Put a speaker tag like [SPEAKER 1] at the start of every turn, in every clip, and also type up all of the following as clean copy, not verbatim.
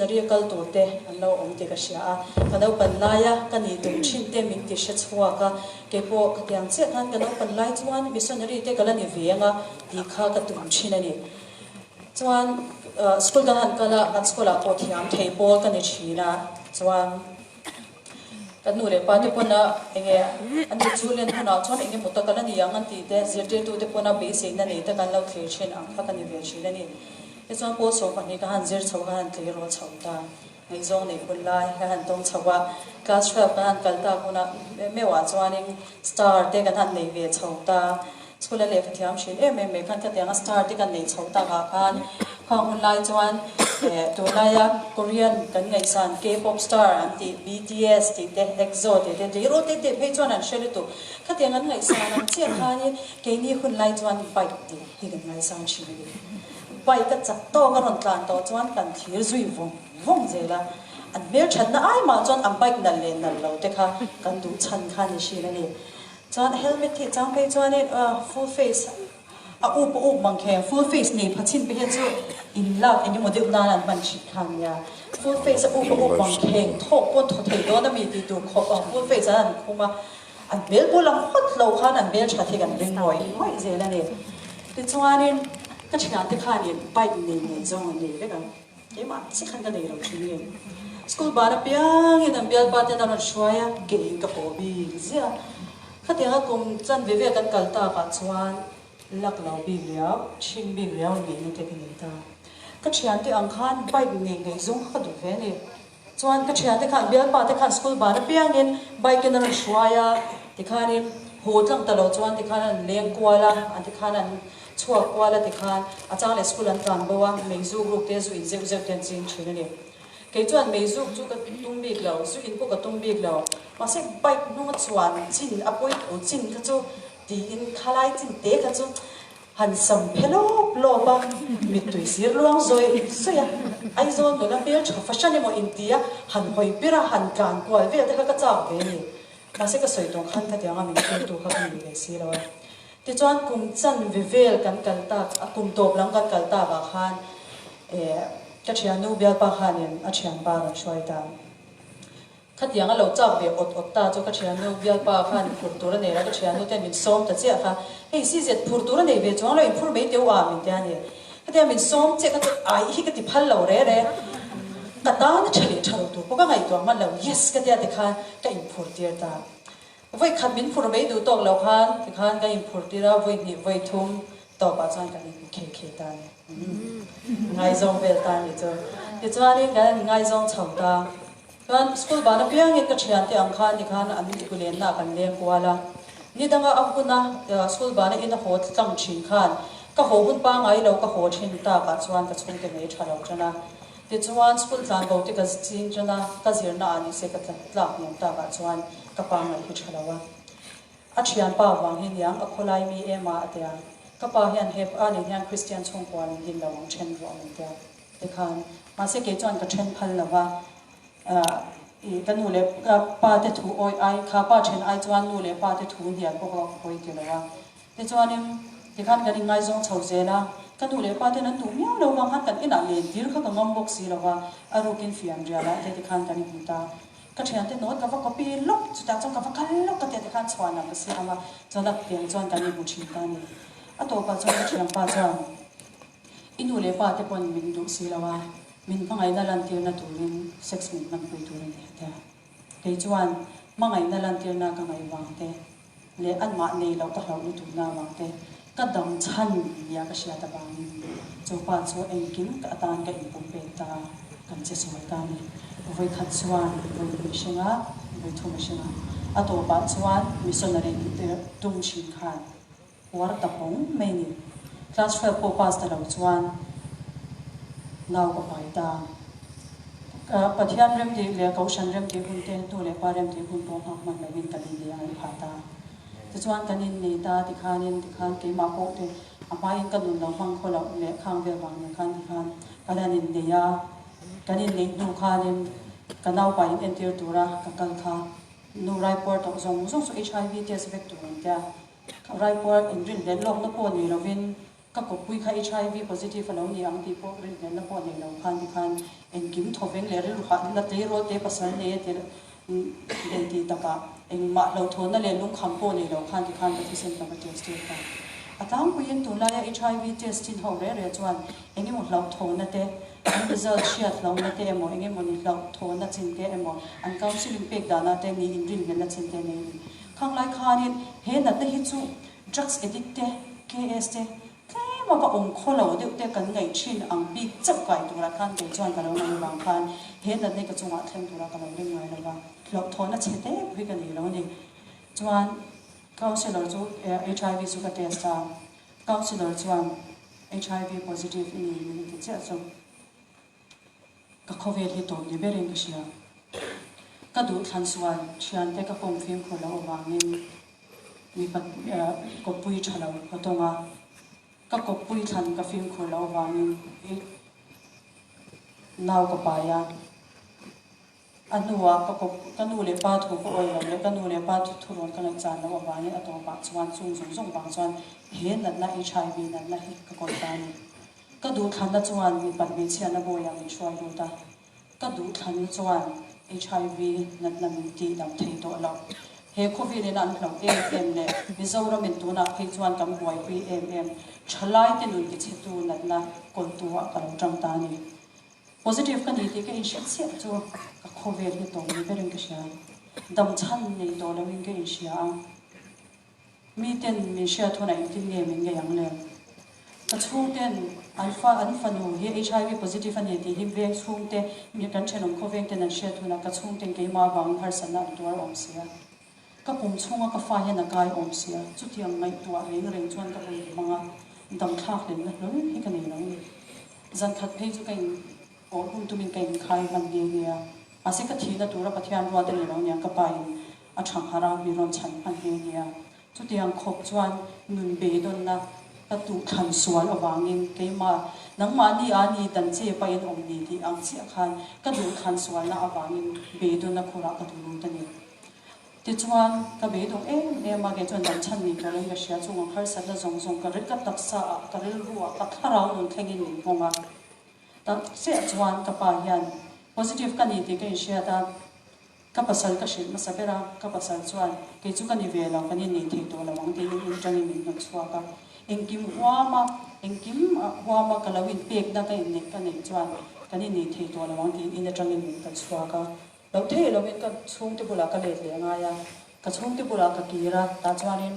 [SPEAKER 1] Missionary a kal tur te an lo awm tih ka hria a, ka naupan laia ka nih tum thin te min ti hre chhuak a, kei pawh khatiang chiah khan ka naupan lai chuan missionary te ka la ni ve ang a tih kha ka tum thin a ni. Chuan school kan han kal a, kan school ah pawh thiam thei pawl ka ni thin a, chuan Kan nu leh pa te pawn a enge an ni chu len hunah chuan enge maw tak a la ni ang an tih te, zirtirtu te pawn a beiseina nei te kan lo thlir thin ang kha ka ni ve thin a ni. Tichuan pawl 12 ka han zir chho ka han tleirawl chho ta, ngaihzawng neih hun lai ka han tawng chho a, class 12 ka han kal tak hunah meuhah chuanin star te kan han nei ve chho ta. School a lehkha thiam thin em em mai khan khatianga star te kan neih chho takah khan khang hun lai chuan tunlaia Korean kan ngaihsan K-pop star an tih BTS tih te EXO tih te tleirawl te te phei chuan an hre lutuk. Khatiang an ngaihsan ang chiah khanin keini hun lai chuan bike tih hi kan ngaisang thin a ni. Bike a chak tawk a rawn tlan tawh chuan kan thlir zui vawng vawng zel a, an hmelthatna ai mah chuan an bike nalh leh nalh lo te kha kan duh chhan kha a ni thin a ni. Chuan helmet hi chang phei chuanin full face a up a up mang khe full face nei pha chin te hian chu in lak eng emaw deuh nan an hman thin kha ania. Full face a up a up mang kheng thawk pawn thaw thei dawn ami tih tur khawp ang full face an han khum a, an hmel pawh lang hawt lo khan an hmel tha thei kan ring ngawih ngawih zel a ni. Tichuanin ka thiante khanin bike nei ngei zawng an nei vek ang. Keimah chiah khan ka nei lo thin nge. School ban apiangin an bialpa ten a rawn hruai a, keiin ka haw bik ziah. Khatianga kum chan ve ve kan kal takah chuan lak lo bik riau, thin bik riau ngeina te ka nei ta. Ka thiante ang khan bike nei ngei zawng kha ka duh ve a ni. Chuan ka thiante khan bialpa te khan school ban apiangin bike in a rawn hruai a, tikhanin haw tlang ta lo chuan tikhan an leng kual a, an tikhan an chhuak kual a tikhan a chang leh school an tlan bo a, meizuk ruk te zu in zeuh zeuh te an ching thin a ni. Kei chuan meizuk chu ka tum bik lo, zu in pawh ka tum bik lo, mahse bike hnunga chuan chin a pawi tho chin kha chu tiin khalai chin te kha chu Han sam phe lawp lawp a, mittui sir luang zawih zawih a, Aizawl nula hmel tha fahran emaw inti a, han hawi pir a, han tlan kual vel te kha ka chak ve a ni. Mahse ka sawi tawng khan khatiang a min hruaitu kha ka ni ve si lo a. Tichuan kum chan ve vel kan kal tak a, kum tawp lam kan kal tak ah khan eh ka thiannu bialpa khanin a thianpa rawn hruai ta. Khatiang a lo chak ve awt awt ta chu ka thiannu bialpa khan phur tur a nei la, ka thiannu ten min sawm ta chiah kha, hei si zet phur tur a nei ve chuang lo in phur mai teu a min ti a ni. Khatiang min sawm chiah kha chu ai hi ka ti phal lo re re, ka tan a tha leh tha lo tur pawh ka ngaihtuah hman lo, yes ka tia tikhan ka inphur tir ta. Vawi khat min phur mai duh tawk lo khan tikhan ka inphur tir a, vawi hnih vawi thum tawpah chuan kan inhmu khei khei ta a ni. Ngaizawng vel ta a ni chu. Tichuanin kan inngaizawng chho ta. Chuan school ban apiangin ka thiante ang khan tikhan an kulenna ah kan leng kual a. Ni danga a huna school bana in a haw tlang thin khan ka haw hun pangai lo ka haw thin takah chuan ka chhungte mai tha lo tan a. Tichuan school tlan bo te ka ching tan a, ka zirna ah nise ka tlak hniam takah chuan ka pangai hi tha lo a. A thianpa vang hi niang a khawlai mi em a a tia. Ka pa hian he pa nen hian Christian chhungkua min din lo ang then ruah min tia. Tikhan, mahse kei chuan ka then phal lo va, ih ka nu leh pa te thu awih ai, kha pa then ai chuan nu leh pa te thu hnial pawh ka pawi ti lo a. Tichuanin, tikhan kan inngaizawng chho zel a, ka nu leh pa ten an duh miau lo vang khan kan inah len tir kha ka ngam bawk si lo va, a rukin fian rialah te tikhan kan inhmu ta. Ka thiante note ka va copy lawk, chutah chuan ka va kal lawk ka tia tikhan chhuanah ka siam a, chuan a piang chuan kan inhmu thin ta a ni. A tawpah chuan ka thianpa chuan. I nu leh pa te pawn min duh si lo a, min hmangaihna lantirna turin sex min hmanpui tur a ni a ti a. Kei chuan hmangaihna lantirna ka ngaih vang te leh anmah nei loh ka hlauh lutukna vang te ka dam chhan nia ka hriat avangin chu pa chu engkim ka atan ka inpum pek ta, kan che sual ta a ni. Vawikhat chuan vawi hnih hringa, vawi thum a hringa, a tawpah chuan missionary nih tum thin khan Uar ta pawng mai ni. Class 12 pawh pass ta lo chuan nau ka pai ta. Pathian remtih leh Kohhran remtih hun te, nu leh pa remtih hun pawh nghak hman lovin kan innei a an phah ta. Tichuan kan innei ta tikhanin tikhan keimah pawh te a hmain ka nun lo hmang khaw loh leh khang vel vang nen khan tikhan kan han innei a. Kan inneih hnu khanin ka naupa in entir tura ka kal kha nu raipuar tawh zawng zawng chu HIV test vek tur an tia. Raipuar inrinhlelh lawkna pawh ni lovin Ka kawppui kha HIV positive a lo ni ang tih pawh rinhlelhna pawh nei lo khan tikhan engkim thawveng leh rilru hah na tleirawl te pasal nei a ti leh tih takah engmah hlauhthawnna leh lungkham pawh nei lo khan tikhan ka thisen ka va test tir ta. A tlangpuiin tunlaia HIV test thin ho reh reh chuan engemaw hlauhthawnna te, an result hriat hlauhna te emaw engemaw ni hlauhthawnna chin te emaw an counselling pek danah te mi inrinhlelhna chin te nei a ni. Khanglai khanin he natna hi chu Drugs addict te, KS te, tlem a va awm khaw lo deuh te kan ngaih thin ang bik chauh kai turah khan kei chuan ka lo ngaih avang khan he natna ka chungah thleng turah ka lo ring ngai lo va, hlauhthawnna chhe te pawh hi ka nei lo a ni. Chuan counsellor chu HIV chu ka test a, counsellor chuan HIV positive i ni min ti chiah chu. Ka khawvel hi tawp ni berin ka hria. Ka duh thlan sual thiante ka kawm fimkhur loh avangin mipa kawppui tha lo ka tawng a, ka kawppui thlan ka fimkhur loh avangin nau ka pai a. A hnuah ka kawp, ka nu leh pa thu ka awih loh leh ka nu leh pa thu thurawn ka ngaihchan loh avangin a tawpah chuan chung zawng zawng vang chuan he natna HIV natna hi ka kawi ta a ni. Ka duhthlanna chuan mipat hmeichhiatna bawiah min hruai lut a, ka duhthlanna chuan HIV natna min tihdam thei tawh lo. He khawvelin an hlauh em em leh Mizoramin tunah phei chuan kan buaipui em em thalaite nun tichhetu natna kawltu-ah ka lo tang ta a ni. Positive ka ni tih ka inhre chiah chu ka khawvel hi tawng ni berin ka hria. Damchhan nei tawh loin ka inhria a. Miten min hriat hunah engtin nge min ngei ang le? Ka chhungten an fa an fanu hi HIV positive a ni tih hi veng chhungte kan thenawm khawveng ten an hriat hunah ka chhungten keimah avangin harsatna an tuar awm si a. Ka pum chhunga ka fa hian a kai awm si a, chutiang ngaihtuah reng reng chuan ka hun hmang a, damthlak hlemna hlawl hi ka nei lo ni. Zankhat phei chu ka in awh hun tumin ka inkhai hman nghe nghe a, mahse ka thihna tura Pathian ruat a ni lo nia ka pa in a tha nghar a, mi rawn chhan hman nghe nghe a. Chutiang khawp chuan nun beidawnna ka tuh thlan sual avangin keimah nangmahni a ni dan che pahin awm ni tih ang chiah khan ka duh thlan sualna avangin beidawnna khurah ka duh lut a ni. Tichuan, ka beidawng em em a, kei chuan dam chhan ni turin ka hria chung ang harsatna zawng zawng ka ka taksa ah, ka rilru ah, ka thlarau nun thlengin min nghawng a. Tak chiah chuan ka pa hian positive ka ni tih ka inhriat a, ka pasal ka hrilh hmasa ber a, ka pasal chuan kei chu ka ni ve lo, kan innei thei tawh lo ang tiin in tangin min hnawt chhuak a. Engkim huama, engkim huama ka lo inpekna ka inneih ka neih chuan kan innei thei tawh lo ang tiin in atangin min hnawt chhuak a. Lo thei lovin ka chhungte bulah ka let leh ngai a, ka chhungte bulah ka kir a, tah chuanin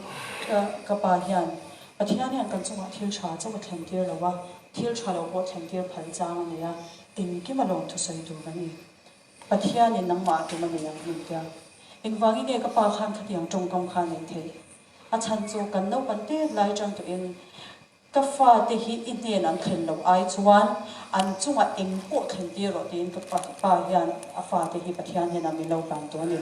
[SPEAKER 1] ka ka pa hian Pathian hian kan chungah thil tha chauh a thlen tir lo a, thil tha lo pawh thlen tir phal chang a nei a, engkim a lawm thusawi tur kan ni. Pathianin nangmah a tum a nei ang hmun tia. Engvangin nge ka pa khan khatiang tawngkam kha a neih theih? A chhan chu kan naupang tet lai tang tawhin Ka fate hi i hnen an thlen loh ai chuan an chungah eng pawh thlen tir rawh tiin ka pa hian a fate hi Pathian hnenah min lo hlan tawh a ni.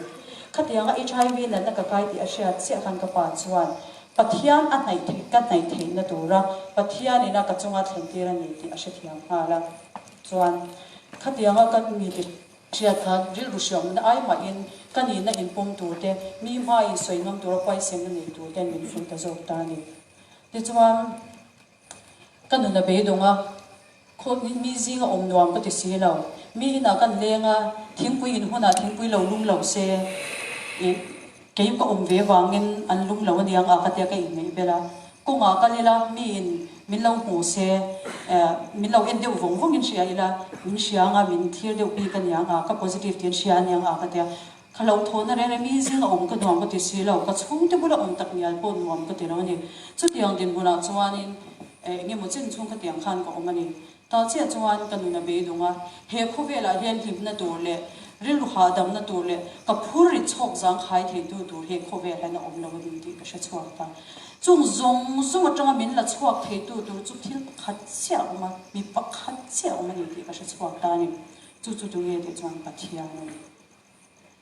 [SPEAKER 1] Khatianga HIV natna ka kai tih a hriat chiah khan ka pa chuan Pathian a hnaih theih ka hnaih theihna tura Pathian ina ka chunga thlen tir a ni tih a hrethiam nghal a. Chuan khatianga ka mi ti hriat khan rilru hriamna ai mahin ka nihna inpawm tur te, mi hmain sawi ngam tura huaisenna nei tur ten min fuih ta zawk ta a ni. Tichuan, ka nun a beidawng a, khaw mi zinga awm nuam ka ti si lo. Mi inah kan leng a, thingpui in hunah thingpui lo lum lo se, ih, kei ka awm ve vangin an lum lo aniang a ka tia ka inneih bel a. Kawngah kal ila, mi in min lo hmu se, eh, min lo en deuh vawng vawngin hria ila, min hria anga min thlir deuh bik aniang a, ka positive tih an hria aniang a ka tia. Ka lo thawhna reng reng mi zinga awm ka nuam ka ti si lo, ka chhungte bula awm tak ngial pawh nuam ka ti lo a ni. Chutiang dinhmunah chuanin eh eng emaw chin chhung khatiang khan ka awm a ni. Tah chiah chuan ka nun a beidawng a, he khawvelah hian hlimna tur leh rilru hahdamna tur leh ka phur rit chhawk zang khai theitu tur he khawvel hian a awm lo a ni tih ka hre chhuak ta. Chung zawng zawng atanga min la chhuak theitu tur chu thil pakhat chiah a awm a, mi pakhat chiah a awm a ni tih ka hre chhuak ta a ni. Chu chu tunge tih chuan Pathian a ni.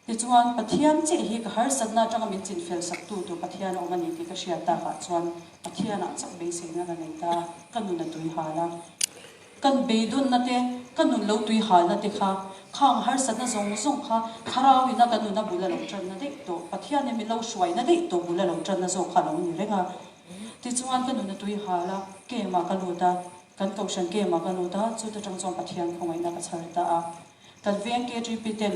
[SPEAKER 1] Tichuan, Pathian chiah hi ka harsatna atanga min chinfel saktu tur Pathian a awm a ni tih ka hriat takah chuan Pathianah chauh beiseina ka nei ta a, ka nun a tui hal a. Kan beidawnna te, ka nun lo tui halna te kha, khang harsatna zawng zawng kha Thlarauina ka nuna bul a lo tanna daih tawh, Pathianin min lo hruaina daih tawh bul a lo tanna zawk kha a lo ni reng a. Tichuan ka nun a tui hal a, camp ah ka lut a, kan kohhran camp ah ka lut a, chuta tang chuan Pathian khawngaihna ka chhar ta a. Kan veng KGP ten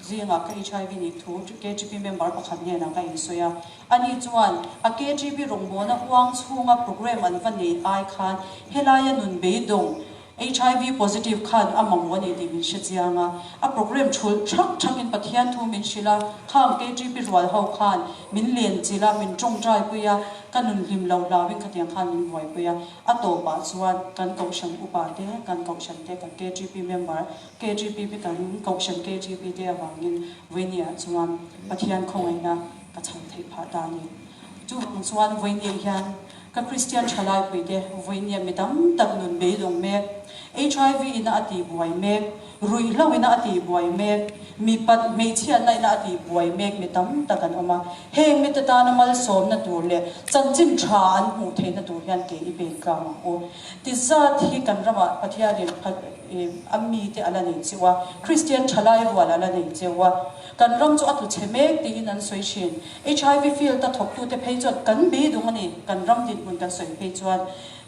[SPEAKER 1] zingah ka hiv nih thu KGP member pakhat hnenah ka insawi a, ani chuan a KGP rawngbawlna huang chhunga programme an va nei ai khan helaia nun beidawng Hiv positive khan a mamawh a ni tih min hre chiang a, a programme thulh thak thakin Pathian thu min hrilh a, khang KGP rual ho khan min len chilh a, min tawngtai pui a, ka nun hlim lo hlauin khatiang khan min buaipui a, a tawpah chuan kan kohhran upa te, kan kohhran te, kan KGP member, KGP pi kan kohhran KGP te avangin Vawinia chuan Pathian khawngaihna ka chhan theih phah ta a ni. Chuvang chuan Vawinia hian Ka Kristian ṭhalaipuite vawinia mi tam tak nun beidawng mek, hiv ina a tihbuai mek, ruihhlo ina a tihbuai mek, mipat hmeichhiatna ina a tihbuai mek mi tam tak an awm a. Heng mite tana malsawmna tur leh chanchin ṭha an hmuh theihna tur hian ke i pen tlang ang u. Ti zat hi kan ramah Pathianin a mite a la nei cheu a, Kristian ṭhalai rual a la nei cheu a. Kan ram chu a tlu chhe mek tiin an sawi thin. Hiv field a thawktute phei chuan kan beidawng a ni, kan ram dinhmun kan sawi phei chuan.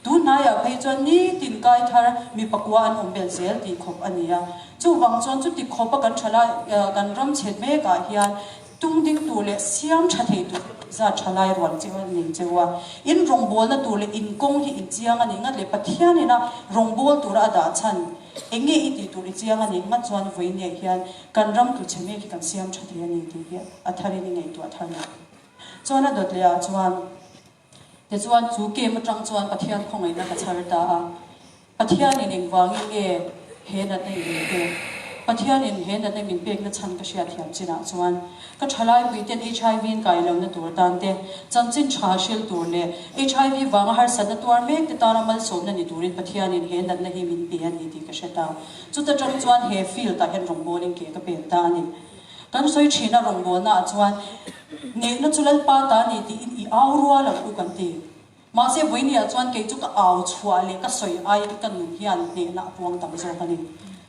[SPEAKER 1] Tun hnaiah phei chuan nitin kai thar mi pakua an awm belh zel tih khawp a ni a. Chuvang chuan chuti khawpa kan thalai kan ram chhe mekah hian tung ding tur leh siam tha thei tur zat thalai rual cheu a nei cheu a. In rawngbawlna tur leh in kawng hi in chiang a nih ngat leh Pathianina rawngbawl tura a dah chhan eng nge i tih tur i chiang a nih ngat chuan vawiineh hian kan ram tlu chhe mek hi kan siam tha thei a ni tih hi a tharin i ngaihtuah thar lo. Chuan a dawt leh ah chuan tichuan chu game atang chuan Pathian khawngaihna ka chhar ta a, Pathianin engvangin nge he natna i min pek? Pathianin he natna min pekna chhan ka hriatthiam chinah chuan ka thalai puiten hiv in kai lohna tur tan te, chanchin tha hril tur leh hiv vanga harsatna tuar mek te tana malsawmna ni turin Pathianin he natna hi min pe a ni tih ka hre ta. Chuta tang chuan he field ah hian rawngbawlin ke ka pen ta a ni. Kan sawi thin a rawngbawlna ah chuan nehna chu Lalpa ta a ni tiin i au rual ang u kan ti. Mahse vawiini ah chuan kei chu ka au chhuah leh ka sawi aiin ka nun hian hnehna a puang tam zawk a ni.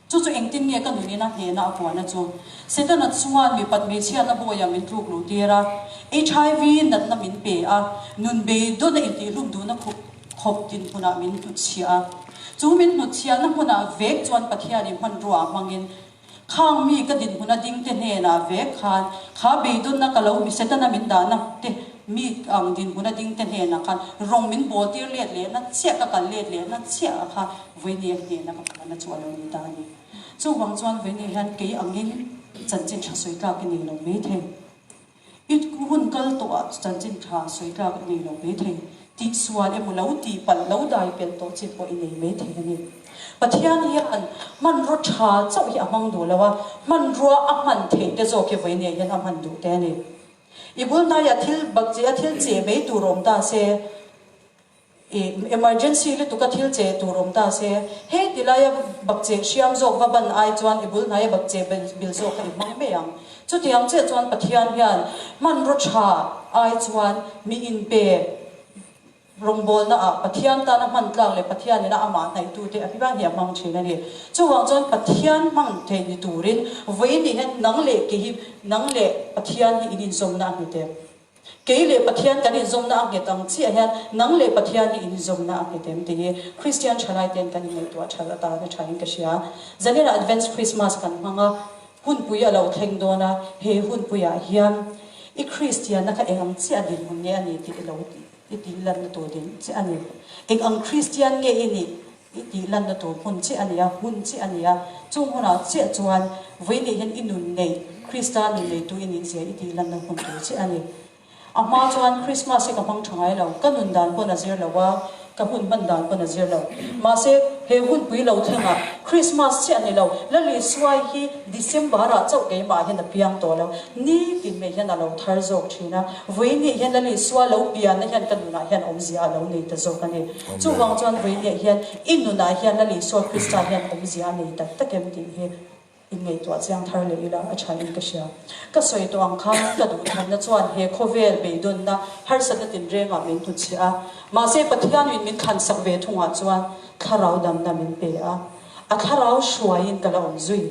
[SPEAKER 1] Chu chu engtin nge ka nunin a hnehna a puan a chu? Setana chuan mipat hmeichhiatna bawiah min tluk luh tir a, hiv natna min pe a, nun beidawn a intihhlum duhna khup khawp dinhmunah min hnutchhiah a. Chu min hnutchhiahna hmunah vek chuan Pathianin hmanrua hmangin Khang mi ka dinhmun a ding te hnenah vek khan kha beidawnna ka lo mi Setana min dahna te mi ang dinhmun a ding te hnenah khan rawng min bawl tir let lehna chiah ka kal let lehna chiah a kha Vawinia hnena ka puanna chu a lo ni ta a ni. Chuvang chuan Vawinia hian kei angin chanchin tha sawi tlak i nei lo maithei. I hun kal tawh ah chanchin tha sawi tlak i nei lo maithei, tihsual emaw lo tihpalh lo dai pelh tawh chin pawh i nei maithei a ni. Pathian hian hmanraw tha chauh hi a hmang duh lo a, hmanrua a hman theih te zawk hi vawinia hian a hman duh te a ni. I bul hnaiah thil bak che a thil che mai tur awm ta se, I emergency lutuk a thil che tur awm ta se, hei ti laia bakcheh hriam zawk va ban ai chuan i bul hnaia bakcheh bil zawk kha i hmang mai ang. Chutiang chiah chuan Pathian hian hmanraw tha ai chuan mi inpe rawngbawlna ah Pathian tana hman tlak leh Pathian ina amah hnaihtute a hma hi a hmang thin a ni. Chuvang chuan Pathian hmang thei ni turin vawiin nih hian nang leh kei hi nang leh Pathian hi in inzawmna a hmu tep. Kei leh Pathian kan inzawmna a nghet ang chiah hian nang leh Pathian hi inzawmna a nghet em tih hi Kristian thalai ten kan inngaihtuah thal atan a thain ka hria. Zanina Advance Christmas kan hmang a, hunpui a lo thleng dawn a, he hunpuiah hian i Kristianna kha eng ang chiah dinhmun nge a ni tih i lo i tih lanna tur din chiah a ni. Eng ang Kristian nge i nih I tih lanna tur hmun chiah a ni a, hun chiah a ni a. Chung hunah chiah chuan vawinih hian i nun neih, Krista nun neitu i nih zia i tih lanna hmun tur chiah a ni. A hma chuan Krismas hi ka hmang tha ngai lo, ka nun dan pawn a zir lo a, ka hun hman dan pawn a zir lo. Mahse, he hunpui lo thlengah Krismas chiah a ni lo, Lali Suai hi December-ah chauh keimah hian a piang tawh lo, nitin mai hian a lo thar zawk thin a. Vawinih hian Lali Sua lo pianna hian ka nunah hian awmzia a lo nei ta zawk a ni. Chuvang chuan vawinia hian i nunah hian Lal Isua Krista hian awmzia a nei tak tak em tih hi inngaihtuah chiang thar leh ila a tha in ka hria. Ka sawi tawh ang khan ka duhthamna chuan he khawvel beidawnna harsatna tinrengah min hnutchhiah a, mahse Pathianin min thlansak ve thungah chuan thlarau damna min pe a, a thlarau hruaiin ka la awm zui.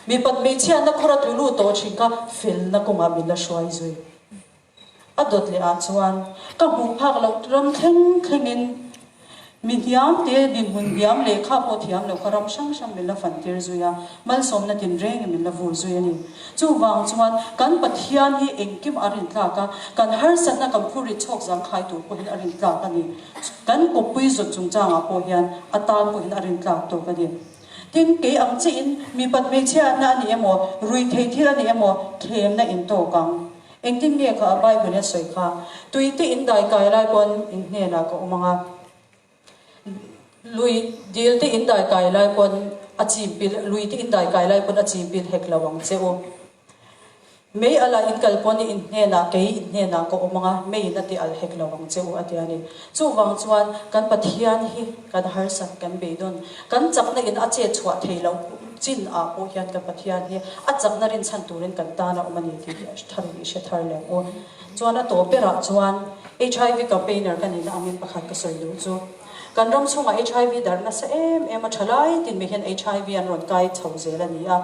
[SPEAKER 1] Mipat hmeichhiatna khawra tlu lut tawh thin kha felna kawngah min la hruai zui. A dawt leh ah chuan ka hmuh phak loh ram thleng thlengin mi hniam te dinhmun hniam lehkha pawh thiam loh kha ram hrang hrang min la fan tir zui a, malsawmna tinrengin min la vur zui a ni. Chuvang chuan kan Pathian hi engkim a rintlak a, kan harsatna kan phurrit chhawk zangkhai tur pawhin a rintlak a ni. Kan kawppui zawt chungchangah pawh hian a tan pawhin a rintlak tawk a ni. Tin, kei ang chiahin mipat hmeichhiatna a ni emaw, ruihtheih thil a ni emaw thlemna in tawk ang. Engtin nge kha a Bible a sawi kha? Tuite in dai kai lai pawn in hnenah ka awm ang a, lui dil te in dai kai lai pawn a chim pil, lui te in dai kai lai pawn a chim pil hek lo ang che u. Mei ala in kal pawn in hnenah kei in hnenah ka awm ang a, meiin a ti al hek lo ang che u a ti a ni. Chuvang chuan kan Pathian hi kan harsat kan beidawn, kan chakna in a chet chhuah thei loh chin ah pawh hian kan Pathian hi a chakna rinchhan turin kan tan a awm a ni tih hi thar in i hre thar leh ang u. Chuan a tawp berah chuan HIV campaigner ka nihna angin pakhat ka sawi duh chu kan ram chhungah HIV darh nasa em em a tha lai tin mai hian HIV an rawn kai chho zel a ni a.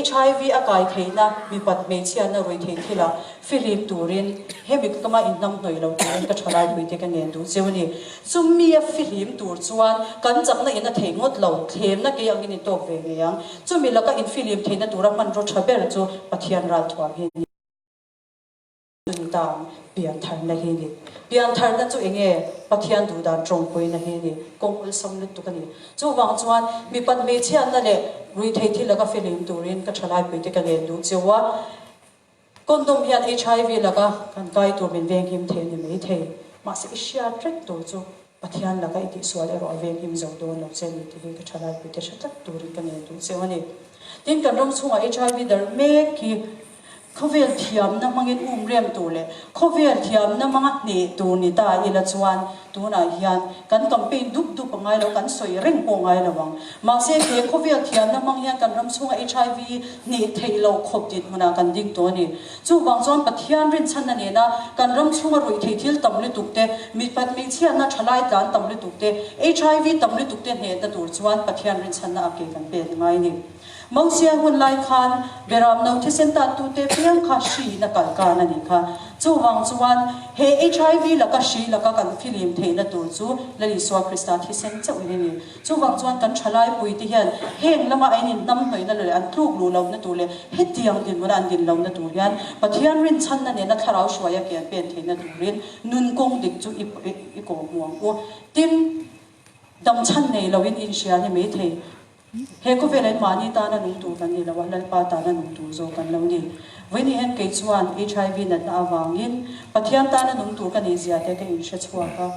[SPEAKER 1] HIV a kai theihna mipat hmeichhiatna ruihtheih thilah fihlim turin hemi kama inhnam hnawih lo turin ka tha lai puite ka ngen duh cheu a ni. Chumi a fihlim tur chuan kan chakna in a thei ngawt lo, thlemna kei angin in tawk ve ngei ang. Chumi laka infihlim theihna tura hmanraw tha ber chu Pathian ralthuam hi a ni. Chumi tan piantharna hi a ni. Piantharna chu enge? Pathian duhdan tawngpuina hi a ni. Kawng awlsam lutuk a ni. Chuvang chuan mipat hmeichhiatna leh ruihtheih thil laka fihlim turin ka thalaipuite ka ngen duh cheu a. Condom hian HIV laka kan kai tur min venghim thei a ni mai thei. Mahse i hriat reng tur chu Pathian laka i tihsual erawh a venghim zo dawn lo che ni tih hi ka thalaipuite hre tlat turin ka ngen duh cheu a ni. Tin, kan ram chhungah HIV darh mek hi khawvel thiamna hmangin um rem tur leh khawvel thiamna hmanga hneh tur ni ta ila chuan tunah hian kan campaign dup dup a ngai lo, kan sawi reng pawh ngai lo ang. Mahse, he khawvel thiamna hmang hian kan ram chhunga HIV hneh theih loh khawp dinhmunah kan ding tawh a ni. Chuvang chuan Pathian rinchhanna nena kan ram chhunga ruih theih thil tam lutuk te, mipat hmeichhiatna thalai tlan tam lutuk te, HIV tam lutuk te hnehna tur chuan Pathian rinchhanna a ke kan pek ngai a ni. Mosia hun lai khan Beram no thisen tattute piang kha hriin a kal kan a nih kha. Chuvang chuan he HIV laka hri laka kan filim theihna tur chu Lal Isua Krista thisen chauhin a ni. Chuvang chuan kan thalai puite hian heng lama a in hnam hnawihna leh an tluk luh lohna tur leh hetiang dinhmuna an din lohna tur hian Pathian rinchhanna nena thlarau hruaia ke an pen theihna turin nun kawng dik chu i kawh hmu ang u. Tin, damchhan nei loin inhria ni maithei. He khawvel in mahni tana nung tur kan ni lo a, Lalpa tana nung tur zawk kan lo ni. Vawiin hian kei chuan HIV natna avangin Pathian tana nung tur ka nih zia te ka inhre chhuak a.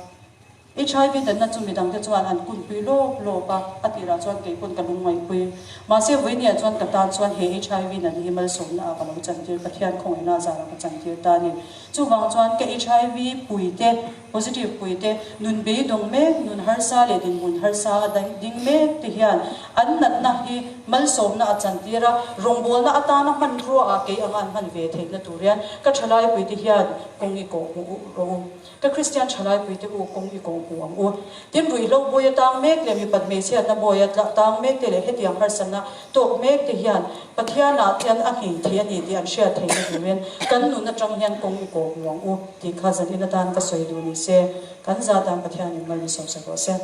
[SPEAKER 1] HIV natna chu midangte chuan an kunpui lawp lawp a, a tirah chuan kei pawn ka lungngaihpui. Mahse vawiin ah chuan ka tan chuan he HIV natna hi malsawmna ah ka lo chantir, Pathian khawngaihna zarah ka chantir ta a ni. Chuvang chuan ka HIV puite, positive puite, nun beidawng mek, nun harsa leh dinhmun harsa a ding mek te hian an natna hi malsawmna a chantir a, rawngbawlna atana hmanrua ah kei anga an hman ve theihna tur hian ka thalai puite hian kawng i kawh hmuh rawh u. Ka Kristian thalai puite u kawng i kawh hmuh ang u. Tin, ruihhlo bawi a tang mek leh mipat hmeichhiatna bawi a tang mek te leh hetiang harsatna tawk mek te hian Pathianah hian a nghei thei a ni tih an hriat theihna turin kan nun atang hian kawng i kawh hmuh ang u tih kha zanin atan ka sawi duh ni se, kan zah dan Pathianin mal min sawmsak rawh se.